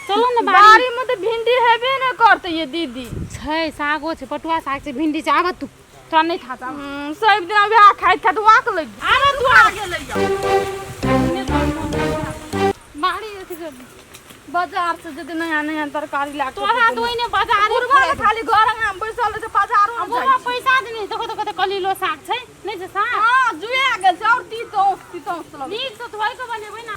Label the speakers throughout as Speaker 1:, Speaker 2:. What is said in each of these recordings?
Speaker 1: चलो ने बाड़ी।
Speaker 2: बाड़ी में तऽ भिंडी हेबे ने करतै ये दीदी।
Speaker 1: छै, सागो छै, पटुआ साग छै, भिंडी छै। आबऽ तू, तोरा नहि था।
Speaker 2: सब दिना वएह खाइत खाइत वाक लागि गेल।
Speaker 1: आबऽ तू,
Speaker 2: आ गेलै।
Speaker 1: बाड़ी अथी कर।
Speaker 2: बाजार से जते नया नया तरकारी ला के
Speaker 1: तोरा तऽ ओहिने बाजारे
Speaker 2: बुढ़वा के खाली घर अंगना में बैसल रहै छै, बाजारो
Speaker 1: आ
Speaker 2: ने
Speaker 1: बुढ़वा
Speaker 2: जाइ छै।
Speaker 1: पैसा देने, देखो देखो तऽ कलीलो साग छै, नहि छै साग?
Speaker 2: हँ, जुआ गेल छै और तीतौस तीतौस लगै।
Speaker 1: नीक से धोइ कऽ बनेबै ने।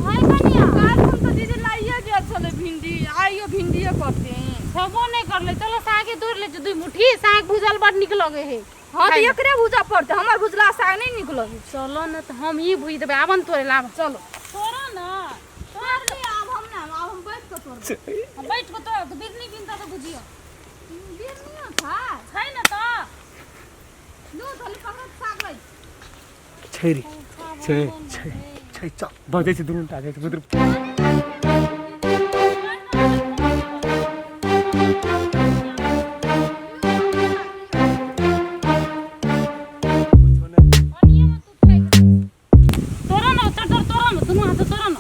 Speaker 1: हाय कनिया।
Speaker 2: काल्हि हम तऽ दीदी लाइए गेल छलै भिंडी, आइयो भिंडिये करथिन।
Speaker 1: खेबो नहि करलै। चलो, सागे तोड़ि लै छी दू मुट्ठी। साग भुजल बड नीक लगै है।
Speaker 2: हँ, तऽ एकरे भूजऽ पड़तै, हमर भुजला साग नहि नीक लगै छै।
Speaker 1: चलो ने तऽ हम ई भुजि देबै। आबऽ ने तोड़ै लए, आबऽ।
Speaker 2: चलो।
Speaker 1: तोड़ो ने।
Speaker 2: आब हम ने, आब हम बैठ कऽ तोड़बै।
Speaker 1: हम बैठ कऽ तोड़, तू बिरनी बिनता तऽ बुझियो।
Speaker 2: बिरनियो छै?
Speaker 1: छै ने तऽ।
Speaker 2: लू धली पकड़ साग लै।
Speaker 3: छै रे, छै छै छै। चल, बजै छै दुनू टा जाइ छै बुदरू।
Speaker 1: पानिये मे तू फेंक तोड़ो ने, तोड़ तोड़, तोड़ो ने, दुनू हाथ से तोड़ो ने।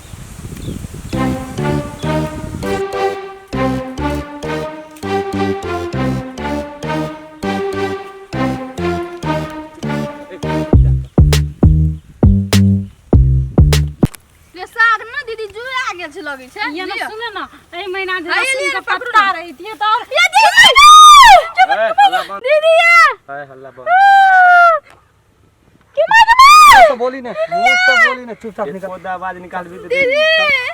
Speaker 2: ये साग ने दीदी जुआ गेल छै, लगै छै।
Speaker 1: ये ना
Speaker 2: लिअ।
Speaker 1: सुने ना, एहि महीना जे
Speaker 2: हाँ, ये
Speaker 1: लहसुन
Speaker 2: लिअ
Speaker 1: के
Speaker 2: ने, पकड़ू
Speaker 1: पत्ता
Speaker 2: ना।
Speaker 1: रहितियै तऽ आओर
Speaker 2: ये दीदी,
Speaker 3: हल्ला बंद।
Speaker 2: दीदी ये
Speaker 3: ए, हल्ला बंद।
Speaker 2: के मार दे।
Speaker 4: तो बोली ने, मुंह से बोली ने, चुपचाप निकल।
Speaker 3: एको आवाज निकालबी तऽ
Speaker 2: दीदी।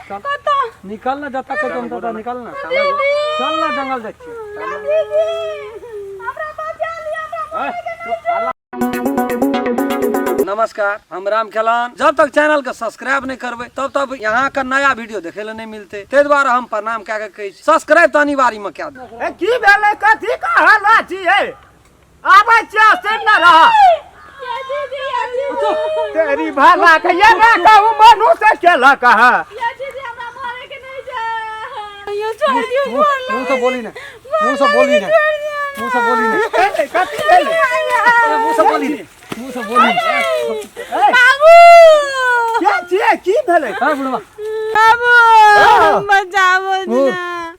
Speaker 4: चल।
Speaker 2: कतऽ?
Speaker 4: निकल ना, जतऽ कहै हम ततऽ निकल ना।
Speaker 2: दीदी।
Speaker 4: चल ना, जंगल जाइ छियै।
Speaker 2: दीदी, हमरा बचा लिअ, हमरा
Speaker 3: ए, चुप, हल्ला।
Speaker 4: नमस्कार, हम राम खेलान। जब तक चैनल के सब्सक्राइब नहीं करबै तब तक यहाँ के नया वीडियो देखे ले नहीं मिलते, ताहि दुआरे हम प्रणाम कए के कहै छी, सब्सक्राइब तऽ अनिवार्य में कए देब।
Speaker 5: ए, की भेलै? कथी कहल छियै? आबै छियै, सुन न रह।
Speaker 2: ये दीदी, ये दीदी।
Speaker 5: तेरी भला के ये ना कहू मनुष्य केलक है।
Speaker 2: ये दीदी, हमरा मरे के नहीं छै, यो छोड़ दियो।
Speaker 4: मुंह से बोली ने, मुंह से बोली ने, मुंह से बोली ने।
Speaker 5: ए, कथी भेलै?
Speaker 4: ए, मुंह से बोली ने, मुंह से बोली ने।
Speaker 2: बाबू।
Speaker 5: के छियै? की भेलै?
Speaker 4: हाँ बुढ़वा।
Speaker 2: बाबू।
Speaker 5: हाँ।
Speaker 2: बचाबो।
Speaker 4: घूम,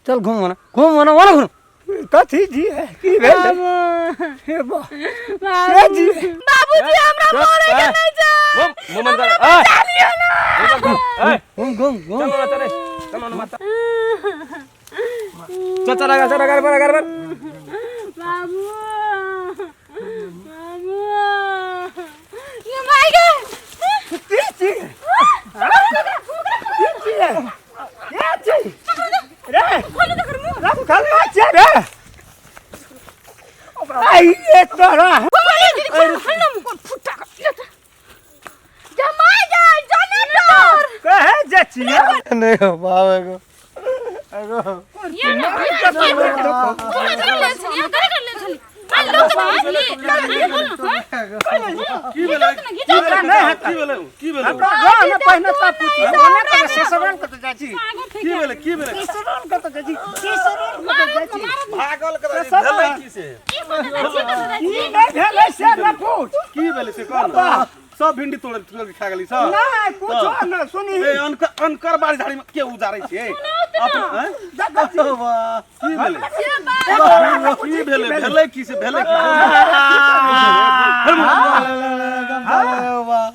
Speaker 4: चल, घूम ना, घूम ना, वहाँ घूम।
Speaker 5: कथी जी है? की भेलै? हे बा, के जी?
Speaker 2: बाबूजी, हमरा मरे के नहीं छै।
Speaker 3: मुंह मुंह बंद कर। ए, मुंह बंद कर। ए,
Speaker 4: घूम घूम घूम।
Speaker 3: चल ना, चल रे, चल ना माता, चल चल, आगे चल, आगे बढ़, आगे बढ़।
Speaker 2: बाबू, बाबू, ये माय गे।
Speaker 5: की छी? की छियै? के छी रे? राम खाली छियै रे? आई ये तोरा।
Speaker 2: जमाई जाय जनरेटर।
Speaker 5: कहे जे छियै?
Speaker 4: नहीं हो बाप, एगो एगो
Speaker 1: ये ना तोरा कर ले छली, हम करे कर ले छली। आ लोक के ले बोल ना। हाँ?
Speaker 3: की भेलै?
Speaker 1: घिचो
Speaker 5: हमरा नहि हेतै।
Speaker 3: की भेलै? की भेलै?
Speaker 5: हमरा गाँव में पहिने तऽ पूछी, ओना तऽ ससुराल कतऽ जाइ छी?
Speaker 1: सागो फेंक।
Speaker 3: की भेलै? की भेलै?
Speaker 5: ससुराल कतऽ जाइ छी? ससुराल कतऽ जाइ छी?
Speaker 3: भागल कतऽ छी? भेलै की से?
Speaker 1: की सोचै छी? की सोचै छी?
Speaker 5: की नहि भेलै से न पूछ।
Speaker 3: की भेलै से कह ने। सब भिंडी तोड़ तोड़ के खा गेली सब?
Speaker 5: नहि, कुछो नहि सुनी।
Speaker 3: ए, अनकर अनकर बाड़ी झाड़ी में के उजारै छियै अपन? आँय?
Speaker 4: वाह।
Speaker 3: की भेलै? की भेलै? भेलै की से? भेलै की?
Speaker 4: वाह।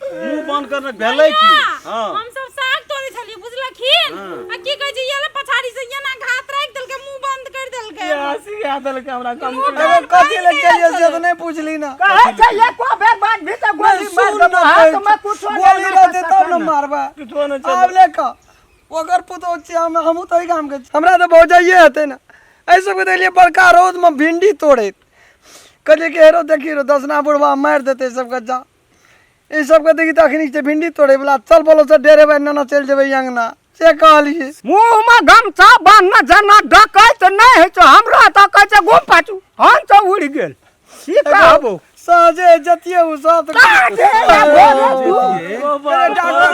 Speaker 3: मुंह बंद कर। भेलै की? हँ।
Speaker 1: हम सब साग तोड़ै छलियै, बुझलखिन?
Speaker 3: हाँ।
Speaker 1: आ की कहै छै, ये ले पछाड़ी से एना घात राखि देलकै, मुंह बंद कर देलकै।
Speaker 4: हंसी आ देलकै हमरा। एगो कथी ले गेलियै से तऽ नहि पूछली ना।
Speaker 5: कहै छै एको बेर बात भी तऽ गोली मार
Speaker 4: सुन
Speaker 5: देबो
Speaker 4: ना,
Speaker 5: हाथ में कुछो नहि।
Speaker 4: गोली रहतै तब ने मारबै।
Speaker 3: किछो नहि।
Speaker 4: आब ले कऽ ओकर पुतोह छियै हम, हमहूँ तऽ ओहि गामके छी, हमरा तऽ भौजाइए हेतै ने। एहि सबके देखलियै बड़का रौदमे भिंडी तोड़ैत, कहलियै कि हेरो देखी रो दसना बुढ़वा मारि देतै सबके। जा, ई सबके देखी तऽ अखनी छै भिंडी तोड़ै वला। चल बोलो से डेरेबै नेना, चलि जेबै अङ्गना से कहलियै।
Speaker 5: मुँह में गमछा बान्हने जेना डकैत नहि होइ छै, हमरा तऽ कहै छै घुम पाछू, हम तऽ उड़ि गेल। की कहबो?
Speaker 4: सहजे जतियै ओ सब तऽ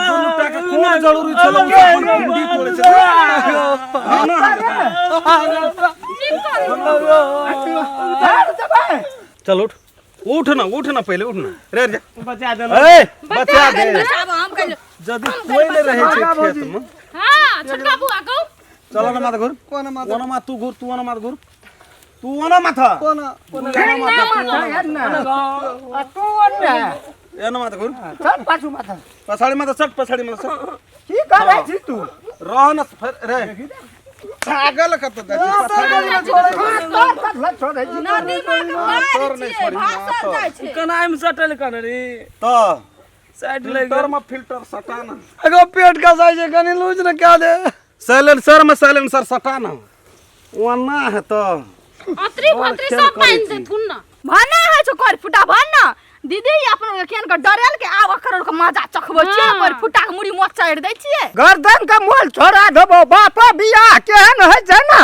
Speaker 3: दुनू टा के कोन जरूरी छलै? ओ सब अपन भिंडी तोड़ै छलै। चल उठ, उठ ना, उठ ना, पहिले उठ ना रे रे।
Speaker 5: बचा दे।
Speaker 3: ए, बचा दे।
Speaker 2: बचाबो, हम कहलियै।
Speaker 3: यदि कोई नहि रहै छै खेत में।
Speaker 1: हाँ। छोटका बुआ गौ।
Speaker 6: चल न माथा घुर।
Speaker 4: कोना माथा?
Speaker 6: ओना मा तू घुर, तू ओना माथ घुर, तू ओना माथा।
Speaker 4: कोना कोना?
Speaker 5: आ तू ओन्ने।
Speaker 6: एना माथा घुर।
Speaker 5: चल पाछू माथा।
Speaker 6: पछाडि माथा चट, पछाडि माथा चट।
Speaker 5: की करै छी तू?
Speaker 6: रह न फेर रे पागल कत दे
Speaker 5: तोर कथला छोड़ै छी?
Speaker 2: नदी माँ के
Speaker 6: तोर
Speaker 2: बाढ़
Speaker 6: नहि
Speaker 2: छियै,
Speaker 6: छोड़ी,
Speaker 2: भासल
Speaker 6: तोर।
Speaker 2: जाइ छै।
Speaker 3: कनाइ में सटल कन रे।
Speaker 6: त
Speaker 3: साइड लग।
Speaker 6: फिल्टर में फिल्टर सटा न।
Speaker 4: एगो पेट कसाइ छै, कनि लूज न कए दे।
Speaker 6: साइलेंसर में साइलेंसर सटा न, ओना है त
Speaker 1: अतरी भतरी
Speaker 6: खेल
Speaker 1: सब
Speaker 6: करै
Speaker 1: बान्हि
Speaker 6: छी।
Speaker 1: देथुन न।
Speaker 2: भने होइ छौ कर फुटा भन न दीदी, अपन केहन के डरेल के आब अकर के मजा चखबै छियै।
Speaker 1: हाँ।
Speaker 2: कर फुटा के मुड़ी मोच चाड़ि दै छियै।
Speaker 5: गर्दन के मोल छोड़ा देबो। बाप बियाह केहन होइ छै ने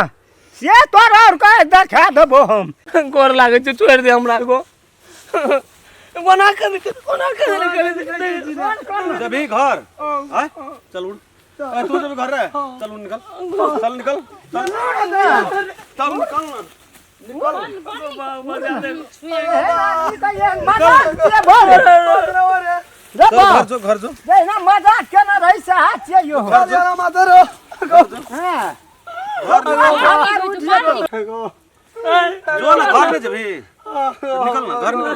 Speaker 5: से तोरा और के देखा देबो हम।
Speaker 3: गोर लागै छै, छोड़ि दे हमरा गो। कोना कर, कोना कर करे?
Speaker 6: जब ही घर आय, चल उठ। ए, तू जब घर रे, चल उठ, निकल, चल निकल, चल चल निकल ना, निकल। चल घर जो, घर जो।
Speaker 5: मजाक केना रहै से हाथ छियै यो।
Speaker 4: चल जरा माथा रो।
Speaker 5: हाँ।
Speaker 6: घर
Speaker 5: उठ।
Speaker 6: जो ना, घर में जबी निकल ना, घर निकल,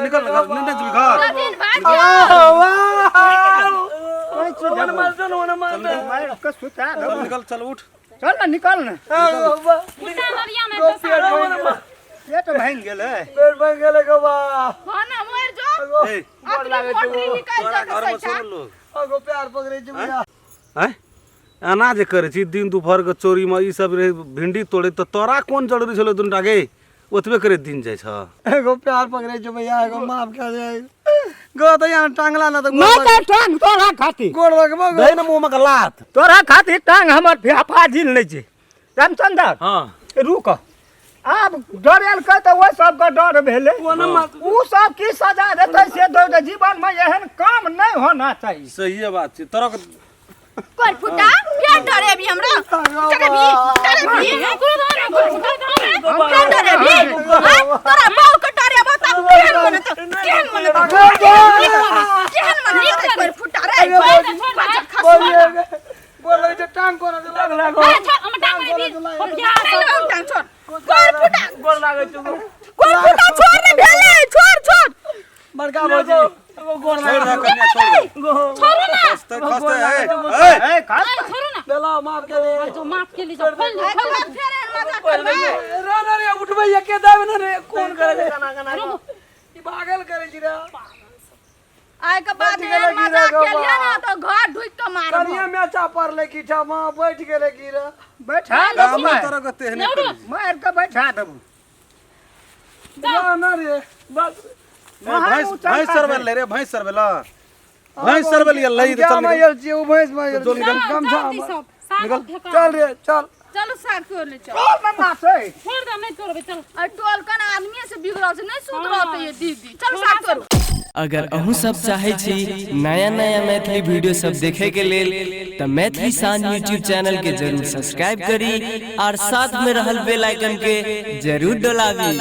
Speaker 6: निकल ना घर नहीं जबी घर।
Speaker 1: दिन भाग।
Speaker 3: ओना मारतो न, ओना मारतो।
Speaker 5: मारि के सुता
Speaker 6: चल
Speaker 5: देबो।
Speaker 6: निकल, चल उठ।
Speaker 5: चल ना, निकल ना।
Speaker 1: फुटा नदिया में दसा।
Speaker 5: पेट भाङि गेलै।
Speaker 4: पेट भांगि गेलै गो बा।
Speaker 2: भने मरि जो।
Speaker 6: ए,
Speaker 2: अतरी पोटरी निकालि
Speaker 6: तोरा
Speaker 2: जाके
Speaker 6: घर में
Speaker 2: सैठा।
Speaker 6: सुन लोग।
Speaker 4: एगो प्यार पकड़ै छै भैया।
Speaker 6: आँय, एना जे करै छी दिन दुपहरके चोरीमे ई सब रहे भिंडी तोड़े तऽ तोरा कोन जरूरी छलो दुनूटा गे? ओतबे करे दिन जाइ छ।
Speaker 4: एगो प्यार पकड़ै छै भैया, एगो माफ कए दे गो। तऽ यहाँ टांगला ना तऽ
Speaker 5: नहि तऽ टांग तोरा खातिर
Speaker 4: गोड़ रखबो गो।
Speaker 6: दे ने मुँहमे के लात।
Speaker 5: तोरा खातिर टांग हमर फाजिल नहि छै रामचंद्र।
Speaker 6: हँ।
Speaker 5: रुक, आब डरेल के तऽ ओहि सबके डर भेलै। उ सब की सजा देतै से दौ दे। जीवन में एहन काम नहि होना चाही।
Speaker 6: सहिए बात छै तोरा।
Speaker 2: कर फुटा, फेर डरेबी हमरा? डरेबी, डरेबी? फेर डरेबी? हाँ? तोरा बाऊ के डरेबो तब केहन मनत, केहन मनत, केहन मनत? कर फुटा रे, बाजर खसवा।
Speaker 4: गोड़ लगै छै, टांग कोना दे लागल।
Speaker 1: अरे छोड़, हमर टांग मारि दी। हम बियाह
Speaker 2: टांग छोड़ कर फुटा।
Speaker 3: गोर लागै छौ।
Speaker 2: कर फुटा, छोड़ रे, भेलै, छोड़ छोड़।
Speaker 4: बड़का भौजी।
Speaker 3: गोर।
Speaker 6: छोड़ दे कन्या, छोड़ दे।
Speaker 1: छोड़ू ना।
Speaker 6: खसते खसते, ए ए।
Speaker 5: ए, खा।
Speaker 1: अरे छोड़ू ना।
Speaker 4: देला, माफ कए दे।
Speaker 1: जो माफ के ली जाओ, खोल ले,
Speaker 2: एक
Speaker 1: खोल
Speaker 2: बार
Speaker 1: ले।
Speaker 2: फेर एहन मजाक करबै?
Speaker 4: रे रे रे, उठबै एके दाबे ने रे, कोन करे रे?
Speaker 1: रुको।
Speaker 4: ई पागल करे छी रे।
Speaker 2: आइ के बाद
Speaker 4: बैठ गेलै
Speaker 2: एहन
Speaker 4: की रे
Speaker 2: मजाक
Speaker 4: गौवा?
Speaker 2: केलियै ना तऽ घर ढुकि कऽ मारबो।
Speaker 4: कनिया मेचा पड़लै की ठामा बैठ गेलै की रे?
Speaker 5: बैठा देबो।
Speaker 6: कामे
Speaker 5: मारि
Speaker 6: तोरा के तेहने करै छी।
Speaker 5: मारि के बैठा देबो।
Speaker 4: ना ना रे।
Speaker 3: बस।
Speaker 6: ए, भैंस भैंस सरबेल ले रे, भैंस सरबेला, भैंस सरबेल ये लई।
Speaker 4: हम क्या
Speaker 6: चल
Speaker 4: में
Speaker 6: निकल।
Speaker 4: आयल छियै, ओ भैंस में आयल
Speaker 6: जो
Speaker 4: छियै।
Speaker 6: निकल।
Speaker 1: जाओ
Speaker 4: गमछा
Speaker 1: जाओ दी
Speaker 4: हमर।
Speaker 1: सब साग
Speaker 6: निकल।
Speaker 1: फेंका।
Speaker 4: चल रे, चल।
Speaker 2: चलू, साग तोड़ ले चल।
Speaker 5: टोल में नाचै।
Speaker 1: छोड़ दे, नहीं तोड़बे, चल।
Speaker 2: आ टोल कन आदमी से बिगड़ल छै, नहीं सुत
Speaker 1: हाँ।
Speaker 2: रहते ये दीदी। चल साग तोड़ू।
Speaker 7: अगर अहूँ सब चाहै छी नया नया मैथिली वीडियो सब देखे के लेल तऽ मैथिली शान यूट्यूब चैनल के जरूर सब्सक्राइब करी और साथ में रहल बेल आइकन के जरूर डोलाबी।